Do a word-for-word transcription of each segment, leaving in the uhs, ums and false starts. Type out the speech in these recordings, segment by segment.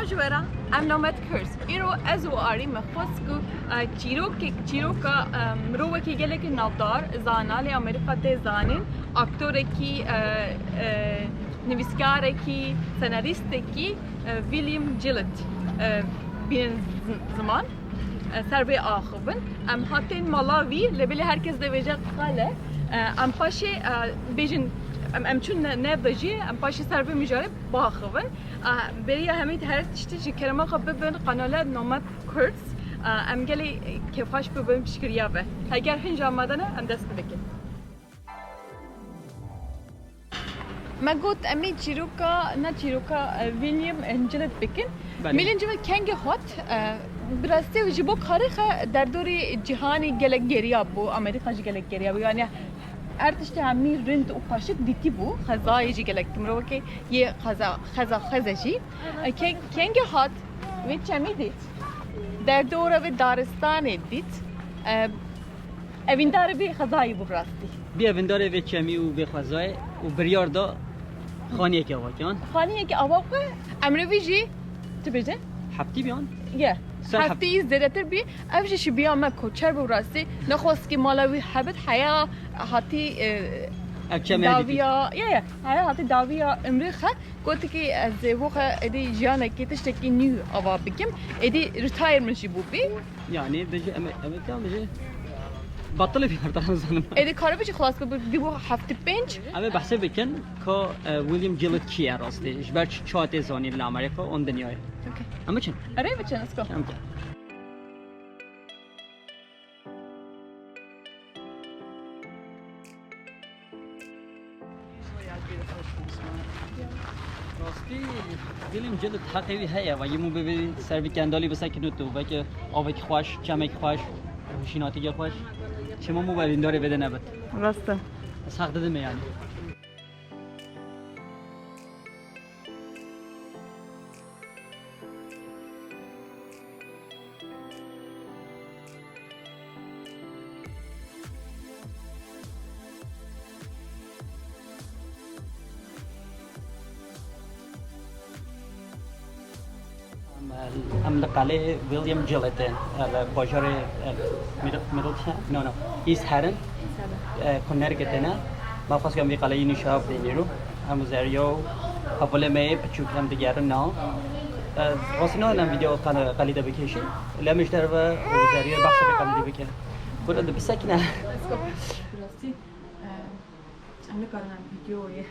Ji we re em Nomad Kurds. Îro ez û Arî me xwest ku, e, çîrokek, çîroka, e, mirovekî gelekî navdar, zana lê Amerîka tê zanîn, aktorekî, e, e, nivîskarekî, senarîstekî, e, William Gillett, e, bînin z-, ziman, e, ser vê axivin. Em hatin mala wî, lê belê her kes dibêje qale. E, em paşê, e, bêjin, em, em çûn ne-, nev de jî, em paşê ser vê mijarê biaxivin. A, beriya hemî her tiştî ji kerema xwe bibin kanala Nomad Kurds. A, em gelê kêfxweş bibin piştgiriya ve. Heger hin jî amade ne, em dest pê bikin. Me got em ê çîroka, ne çîroka, e, William Gillett bikin. Belê. William Gillett kengê hat, e, bi rastî ji bo karê xwe derdorê cîhanê gelek geriya bû, Amerîka jî gelek geriya bû. Yani her tiştê hemî rind û xweşik dîtî bû. Xezayê jî gelek mirovekê yê xeza, xeza, xeze jî. E, ke-, kengê hat vê çemî dît. Derdora vê daristanê dît. E, evîndarê vê xezayê bû bi rastî. Bî evîndarê vê çemî û vê xezayê û biryar da xaniyekê ava kiyan. Xaniyekê ava xwe, emrê wî jî, tu bêje? Heftî biyan? Ye. Ser heft- Heftî zêdetir bî. Ev jî şibiya me koçer bû rastî. Nexwest ki mala wî hebit, heya hatî, e, Ev çemê dawiya, ye, ye, heya hatî dawiya emrê xe. Gotikî ez ê bo xe êdî jiyanekî tiştekî nû ava bikim. Êdî retire min jî bû bî. Yani, bêje, em, em, em, bêje, batilê bir taraftan zanim. Êdî karibî jî xilas kir, bî bû heftê pênc. Em ê behsê bikin ka, e, William Gillett kî ye rastî? Ji ber çi, çawa tê zanîn li Amerîka û dinyayê? Okey. Em biçin? Erê biçin, let's go. Em biçin. Rastî, William Gillett heqê wî heye, ve yimû bibî ser vî kendalî bisekino tu, veke avekî xweş, çemekî xweş, hişînatikê xweş. Çima mû evîndarê vê de nebit? Rast e. Ez heq didim yani. Em, em li qalê William Gillett in, li bajarê, eh, Middle-, Middleton? No, no. East Haddon. East Haddon. Eh, Connecticut ne. Me xwest em vî qaleyî nîşa bidînî ro. Em û Zerya û hevalê me yê piçûk em digerin na. Eh, rastî ne em vîdeo qal-, qalî de bikêşin. Lê em ji derve û Zerya behsa vê qalî bike. Kure de bisekine. Rastî, eh, em nikarin em vîdeoyê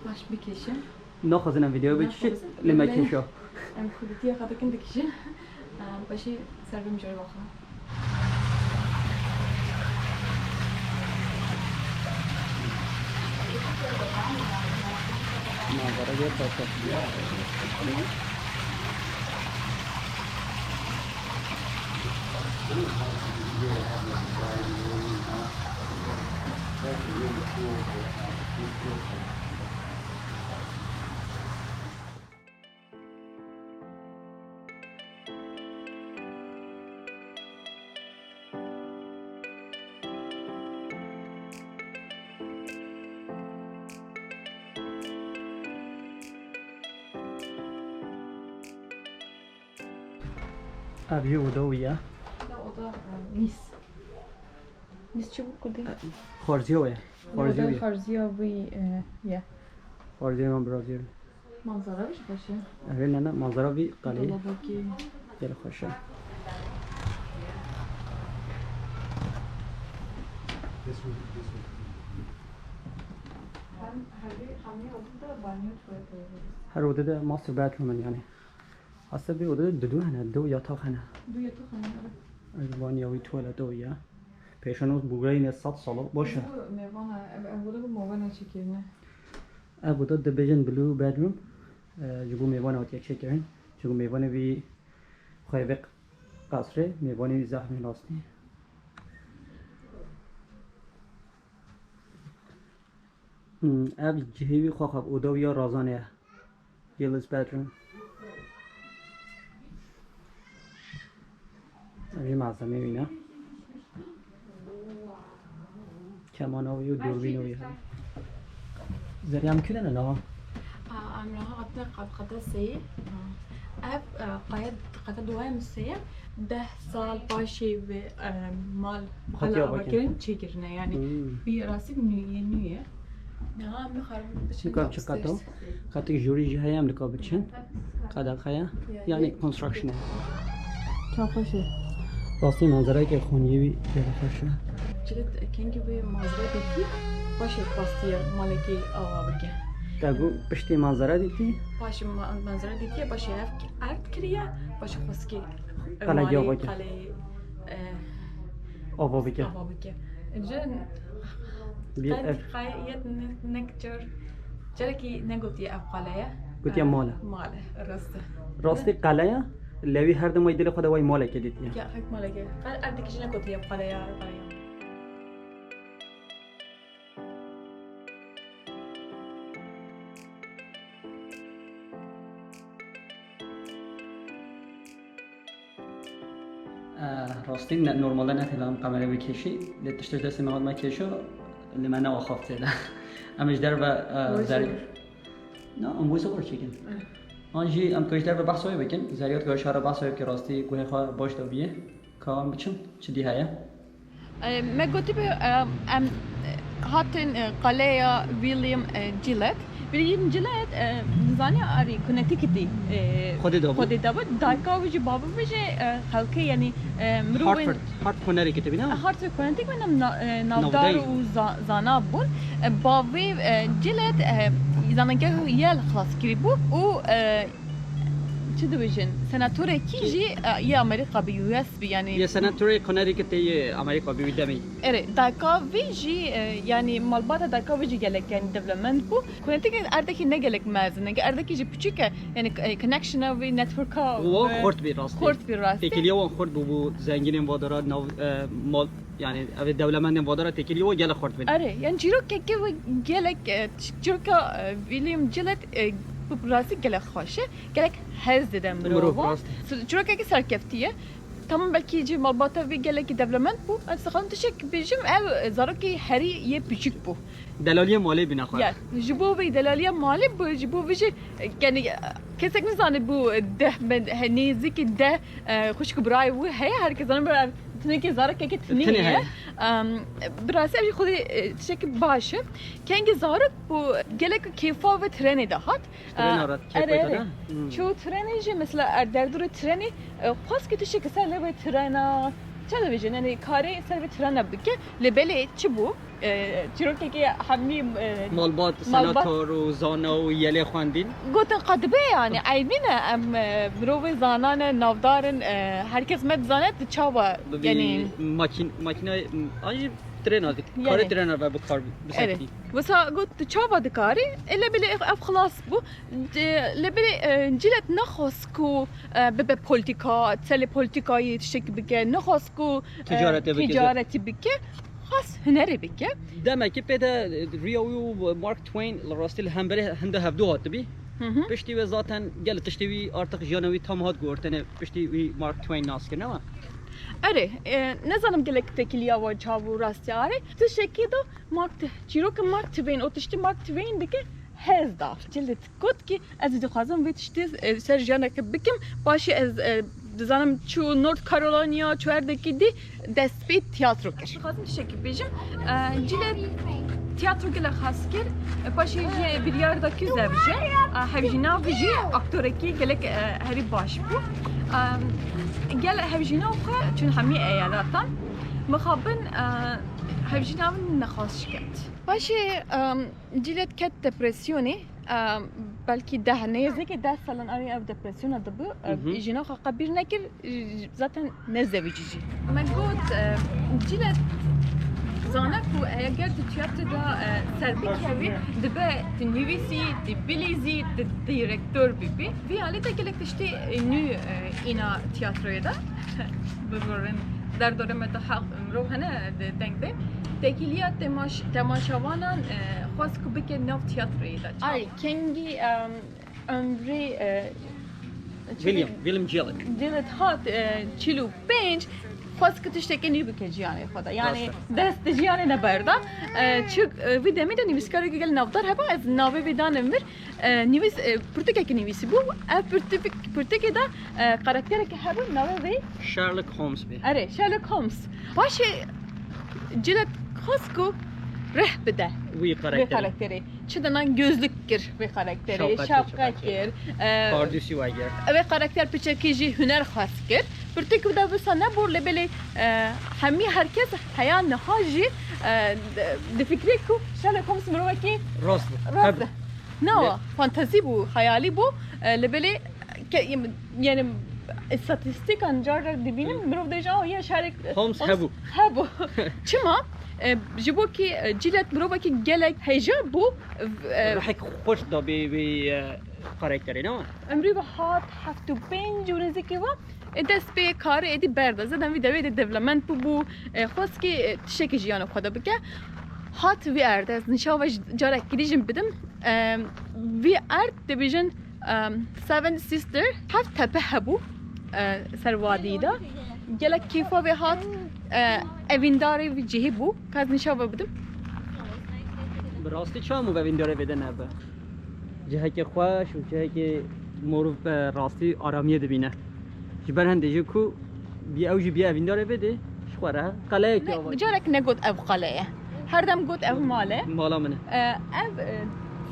baş bikêşin. Naxwazin em vîdeo bikêşin, Naxwazin. Lê me Lê kêşa. Em xwedîtiya xwe dikin dikişin. Em, paşê ser vê mijarê baxin. Manzara gör, taşa. Ev yê oda wî ye. Oda, oda, e, mîz. Mîz çi bû kurdî? Xwarziya wê. Xwarziya Oda wê. Xwarziya wî, e, ye. Xwarziya wan biraz ye. Manzara wî jî xweş e. Erê, ne, ne, manzara vî qalê. Dolabekî. Gelek xweş e. Her, her bir hamle odada banyo, tuvalet var. Her odada master bedroom in yani. Aslında bir odada dudu hene, du yatak hene. Du yatak hene, evet. Banyo ve tuvalet o ya. Pêşan û bûgireyî ne sed sal o, boş e. Ji bo mêvana, ev, ev oda bo mêvana çêkirine. Ev oda dibêjin blue bedroom, e, ji bo mêvana hatiye çêkirin. Ji bo mêvanê vî xwevê qasrê, mêvanê wî zehmê rastî. Hmm, ev cihê wî xwe xwe oda wî ya razanê ye. Yıldız bedroom. Ev jî malzemeyê wî ne. Kemana wî û dûrbîna wî hene. Zerya, em kî de ne niha? Em niha hatine qat-, qata seyê. Ev, e, qayet, qata duwayê min seyê. Deh sal paşê vê, e, mal Hatiye bela avakirin. Avakirin çêkirine. Yani Hmm. bir rastî nû ye, nû ye. Niha em nixwarin biçin Nikam çi qata? Qatik jûrî jî heye em nika biçin. Qada xaya. Yani construction e. Çapaşê. Rastî manzerayeke xwiniyê wî gelek xweş e. Çilit kengî vê manzara dîtî, paşê xwastiye malekî ava bike. Te got piştî manzara dîtî? Paşê ma-, manzara dîtiye, paşê ev erd kiriye, paşê xweskî Qelekî ava bike. Qelê, e, Ava bike. Ava bike. Ji Bir ev. Qayet yet ne-, nek car, carekî negotiye ev qale ye. Gotiye E, mal e. Mal e, rast e. Rastî qele ye. Lewî her dem way dilê xwe de way malekê dîtiye. Ya hek malekê. Qal erdekî jî negotiye ev qale ye, qale ye. Eh, rastî ne, normalde ne têda em kamerayê bikêşî. Lê tiştê ji destê me hat me kêşo, li me newa xaft zêde. Em ji derve, eh, Voice zerî- over. Na, em voice over çêkin. An jî em tu ji derve behsa wê bikin. Zeriyat ku şara behsa wê bike rastî guhê xwe baş da bîye. Ka em biçin, çi dî heye? E, me gotî bi, e, em, e, hatin, e, qaleya William, e, Gillett. William Gillett, e, dizanî arî Connecticut, e, Xwedê de bû. Xwedê de bû. Dayka wî jî, baba wî jî, e, xelkê, yanî, e, mirovên Hartford, Hartford Connecticut bî ne? Hartford Connecticut, ne, na-, e, Navdar navdar û- û za-, zana bûn. E, bavê, e, Gillett, e, zanîngeh yel xilas kirî bû û, e, çi dibêjin, senatorekî jî, e, yê Amerîka bî, U S bî, yanî. Yê senatorê Connecticut yê Amerîka bî wî demê. Erê, dayka vî jî, e, yanî malbata dayka vî jî gelek, yanî, development bû. Connecticut erdekî ne gelek mezin e, erdekî jî piçûk e, yanî, e, connectiona wî, networka Wan wî xurt bî rastî. Xurt bî rastî. Têkiliya wan xurt bû, bû zengînên vadara nav, e, mal, yanî ev ê dewlemendên vadara têkiliya wan gelek xurt bîn. Erê, yanî çîrokeke wî gelek, e, çîroka, e, William Gillett, e, bi rastî gelek xweş e, gelek hez dide Mirov, mirovan. rast. Çîrokeke serkeftî ye. Tamam, belkî jî malbata vî gelekî development bû. Ez dixwazim tiştek bêjim, ev, e, zarokê herî yê piçûk bû. Delaliyê malê bîne xwe. Ya, ji bo vê delaliya malê bû, ji bo vê jî, e, yani, e, kesek nizane bû, e, deh, ben, he, nêzîkî deh, e, xwişk û birayê wî heye, her kes zane, ev tinekê zarokeke tinê Tinê heye. heye. Em, bi rastî ev jî xwedî, e, tiştekî baş e. Kengî zarok bû, gelek kêfa ve trenê de hat. Trena E, re, erê, kêfa erê. de. Hmm. Çû trenê jî mesela er derdorê trenê, e, xwest ki tiştekî ser lê vê trena, çi dibêjin, yani karê ser vê trena bike. Lê belê çi bû? E, çîrokekê hemî, e, Malbat, malbat. Senator û zana û yelê xwendîn. Gotin qedibe yani, eynî ne, em, e, mirovê zanan e, navdar in, e, herkes me dizane tu çawa, Bi yani. Makîn, makîna, ay trena dik. Yani. Karê trena ve bi kar Erê. bisekî. Wisa got tu çawa dikarî? E, lê belê ev, ev xilas bû. E, lê belê, e, Gillett nexwest ku, e, bibe polîtîka, ser lê polîtîkayê tiştekî bike, nexwest ku, e, Ticaretê bike. Ticaretî bike. Xwest hunerê bike. Demekî pê de, e, riya wî û Mark Twain li rastî li hemberê hinda hevdu hatibî. Hı hı. Piştî wê zaten gelek tiştê wî artık jiyana wî tam hat guhertene piştî wî Mark Twain nas kirine. Erê, e, nezanim gelek têkiliya wan çawa bû rastî arê. Tiştekî de Mark T-, çîroka Mark Twain, o tiştê Mark Twain dike hez da. Gillett got ki ez dixwazim vê tiştê, e, ser jiyaneke bikim. Paşê ez, e, dizanim çû North Carolina, çû erdekî dî dest pê tiyatro kir. Dixwazim tiştekî bêjim. E, Gillett tiyatro gelek hez kir. E, paşê jî biryar da ki zevije. E, hevjîna vî jî aktorekî gelek, e, herî baş bû. E, gel hevjîna xwe çûn hemî eyalatan. Mixabin, e, hevjîna min nexwest şikand. Paşê, e, Gillett ket depresyonê. E, belkî deh, nêzîkî deh salan ew ev depresyona dibû. E, Mhm. Jîna xwe qebîl nekir, e, zaten nezewicî jî. Me got, e, Gillett zane ku eger tu tiyatro de, e, ser bikevî, dibe tu nivîsî, tu bilîzî, tu direktor bibî. Vî alî de gelek tiştî, e, nû, e, îna tiyatroyê de. Bigorin, derdorê me de heq mirov hene, de deng de. Têkiliya temaş-, temaşevanan, e, xwest ku bike nav tiyatroyê de. Ay, kengî, em, Ömrê, e, William, William Gillett. Gillett hat, e, çil û pênc, Xwest ku tiştekî nû bike jiyanê xwe de. Yani dest di jiyanê neberda. E, çi, e, vî demê de nivîskareke gel navdar heba, ez navê vê danim vir. E, nivîs, e, pirtûkekî nivîsî bû. Ev pirtûk-, pirtûkê de, e, karakterekî hebû, navê vê Sherlock Holmes bê. Erê, Sherlock Holmes. Paşê Cilet xwest ku rih bide wî karakterê. Çi dinan gözlük kir vê karakterê, şapka kir, e, kardûsî wegir. Vê karakter piçekî jî huner xwest kir. Pirtûk wida wisa nebû, lê belê, e, hemî herkes heya niha jî, e, di-, difikirê ku Sherlock Holmes mirovekî rast bû. Rast bû. Na, fantezî bû, xeyalî bû. E, lê belê ke-, yani, îstatîstîkan car car dibînim, mirov dibêje, "Oh, ya Sherlock Holmes hebû." Hebû. Çima? E, ji bo kî, e, Cilet mirovekî gelek hêja bû, e, rihek xweş da bê, bê, e, karakterê, ne? Emrî ve hat heft û pênc û nêzîkî ve, e, dest pê karê êdî berda. Zaten vî dewê de development bûbû, e, xwest kî, e, tiştekî jiyana xwe de bike. Hat vî erdê, ez nîşa ve ji carek kirî jin bidim. E, vî erd dibêjin, Em, Seven Sister, heft tepe hebû, e, ser wadî de. Gelek kêfa vê hat, e, evîndarê vî cihê bû. Ka ez nîşa ve bidim. Bi rastî çawa mirov evîndarê vê de nebe? Cihekê xweş û cihekê mirov bi rastî aramiyê dibîne. Ji ber hindê jî ku bî ew jî bî evîndarê vê de ji xwe re qeleyekî ava. Carek negot ev qele ye. Her dem got ev mal e. Mala min e. E, ev, e,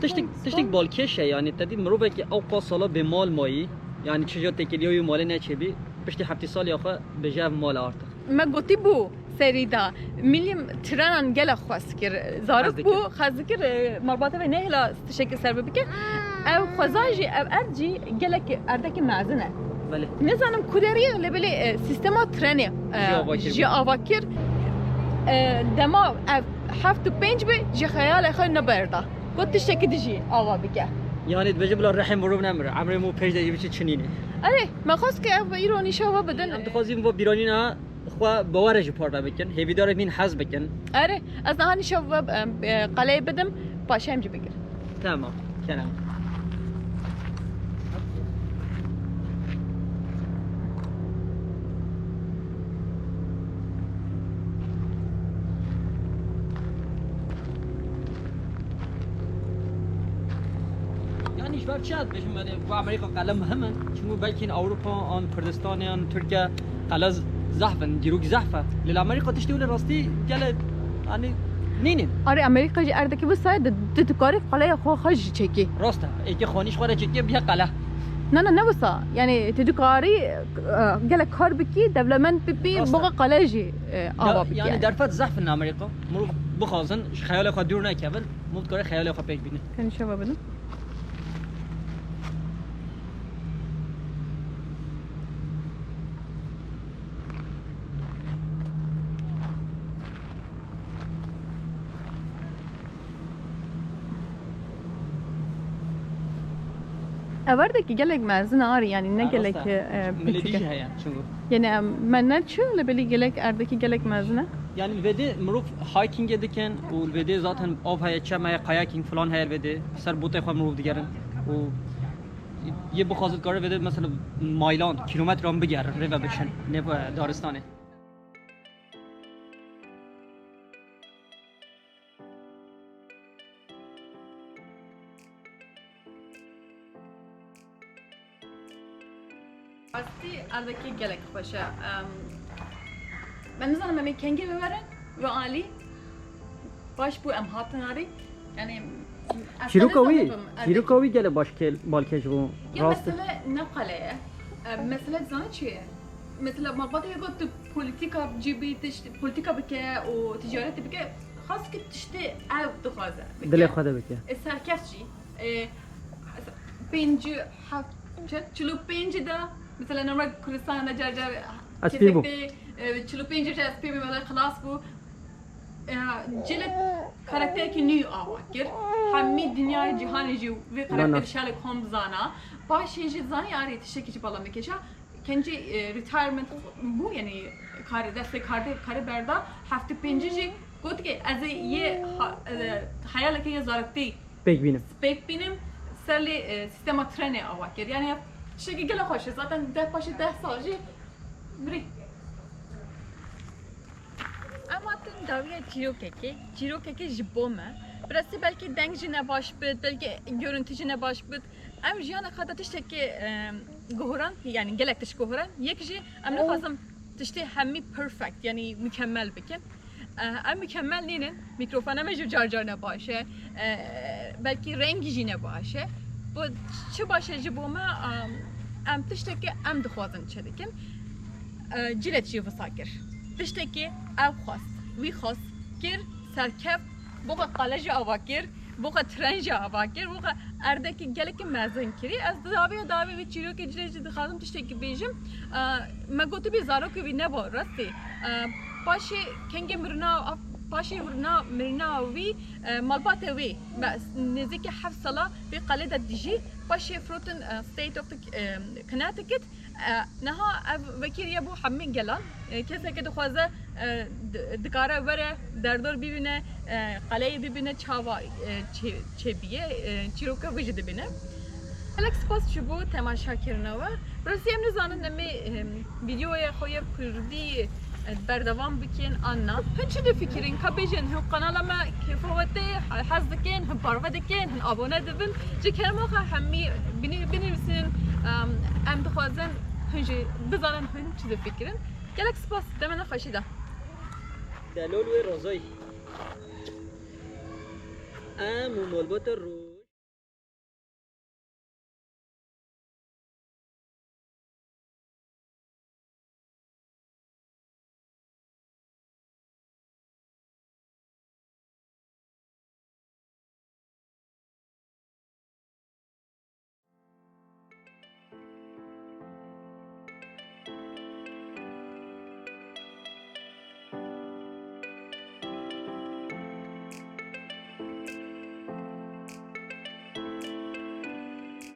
tiştik, tiştik balkêş e, yani te dî mirovekî ew qas sala bê mal mayî, yani çi jî têkiliya wî malê neçêbî, piştî heftê saliya xwe bêje ev mal e artık. Me gotî bû serî de, Milim trenan gelek xwest kir. Zarok bû, xwest dikir, e, malbata vê nehêla tiştekî ser bibike. Ev xweza jî, ev erd jî gelek erdekî mezin e. Belê. Nizanim ku derê ye, lê belê, e, sîstema trenê, e, jî ava kir. E, dema ev heft û pênc be, ji xeyalê xwe neberda. Got tiştekî dijî ava bike. Yani dibêje bila rihê mirov nemire, emrê mirov pêş de jî biçe çinînê. Erê, me xwest ke ev îro nîşa we bidin. Em dixwazîn bo bîranîna xwe bi we re jî parve bikin, hêvîdarê min hez bikin. Erê, ez niha nîşa we, em, e, qeleyê bidim, paşê em jî bigirin. Tamam, kerem. Yani ji ber çi ez dibêjim, yani, ku Amerîka qele muhim in? Çünkü belkî Ewropa, an Kurdistanê, an Tirkiye qele z-, zehf in, dîrok zehf e. Lê li Amerîka tiştê wile rastî gele, yani, nînin. Arê, Amerîka jî erdekî wisa ye, tu, tu dikarî qeleya xwe, xwe jî çekî. Rast e, êkê xanî ji xwe re çekiye, biye qele. Na, na, ne wisa. Yani, tu dikarî, e, gelek kar bikî, development bibî, rast e, boxa qele jî, e, ava bikî, yani, yani. Derfet zehf in li Amerîka. Mirov bixwazin, ji xeyalê xwe dûr nekevin. Mût kare xeyalê xwe pêk bîne. Tenê şeva bidim. Ev erdekî gelek mezin arî, yani ne gelek, e, piçik e. Milêdî jî heye çünkü. Yani, em, me ne çi, lê belê gelek erdekî gelek mezin e. Yani li vê dê mirov hikingê dikin û li vê dê zaten av heye, çem heye, kayaking falan heye li vê dê. Ser botê xwe mirov digerin û yê bixwazit kare vê dê mesela maylan, kilometran bigerin, rê ve biçin nêv, e, daristanê. Rastî erdekî gelek xweş e. Em, me nizanim em ê kengê biberin, we alî. Baş bû em hatin arî. Yani, em, ez çîroka wî, çîroka wî gelek baş kel-, balkêş bû. Ya rast e. Mesele ne qale ye. Em, mesele dizane çi ye? Mesela malbatê got tu polîtîka cîbî tişt, polîtîka bike û ticaretê bike, xas ki tiştê ew dixwaze bike. Dilê xwe de bike. E, serkeftî, e, pêncî heft, çi, çil û pêncî de, mesela normal Kurdistanê de car car ez pîr bûm. Tê, e, çil û pêncî de ez pîr bûm, mesela xilas bû. E, Cilet karakterekî nû ava kir. Hemî dinyayê cîhanê jî vê karakterî Sherlock Holmes zana. Paşê jî zanî arê tiştekî jî bala me kêşa. Kencî, e, retirement bû, yani kar, destê kardê, karê berda, heft û pêncî jî got ki ez ê yê ha-, e, heyaleke yê zaroktî pêk bînim. Pêk bînim, ser lê, e, sîstema trenê ava kir. Yani tiştekî gelek xweş e. Zaten deh, paşê deh sal jî mirî. Hatin dawiya çîrokekê, çîrokekê ji bo me. Birasî belkî deng jî ne baş bit, belkî görüntü jî ne baş bit. Em jiyana xwe de tiştekî, e, guhuran, yani gelek tişt guhuran. Yek jî em nixwazim tiştê hemî perfect, yani mükemmel bikin. E, em mükemmel nînin. Mikrofona me jî car car ne baş e. E, belkî rengî jî ne baş e. Bu çi baş e ji bo me, em, em tiştekî em dixwazin çi dikin. E, Cilet jî wisa kir. Tiştekî ew xwest, wî xwest, kir, serkeft, boka qale jî ava kir, boka tren jî ava kir, boka erdekî gelekî mezin kirî. Ez di dawiya dawî wî çîrokê Cilet jî dixwazim tiştekî bêjim. E, me gotibî zarokê wî nebû rastî. E, paşê kengê mirina, paşê mirina, mirina wî, e, malbatê wî, me, nêzîkî heft sala vê qalê de dijî. Paşê firotin, e, State of the, e, Connecticut. E, niha ev wekî ye bo hemî gelan. E, keseke dixwaze, e, di-, dikare were, derdor bibîne, e, qaleyê bibîne, çawa, e, çê-, çêbiye, e, çîroka wî jî dibîne. Gelek spas ji bo temaşakirina we. Rastî em nizanin em ê, e, vîdeoya xwe ya kurdî, e, berdewam bikin an na. Hin çi difikirin? Ka bêjin, hin kanala me kêfa we tê, hez dikin, hin parve dikin, hin abone dibin. Ji kerema xwe hemî binî-, binivîsin, em, em dixwazin hin jî bizanin hin çi difikirin. Gelek spas, demê xweşî de. Delol wê Rozoy. Em û malbata Ro-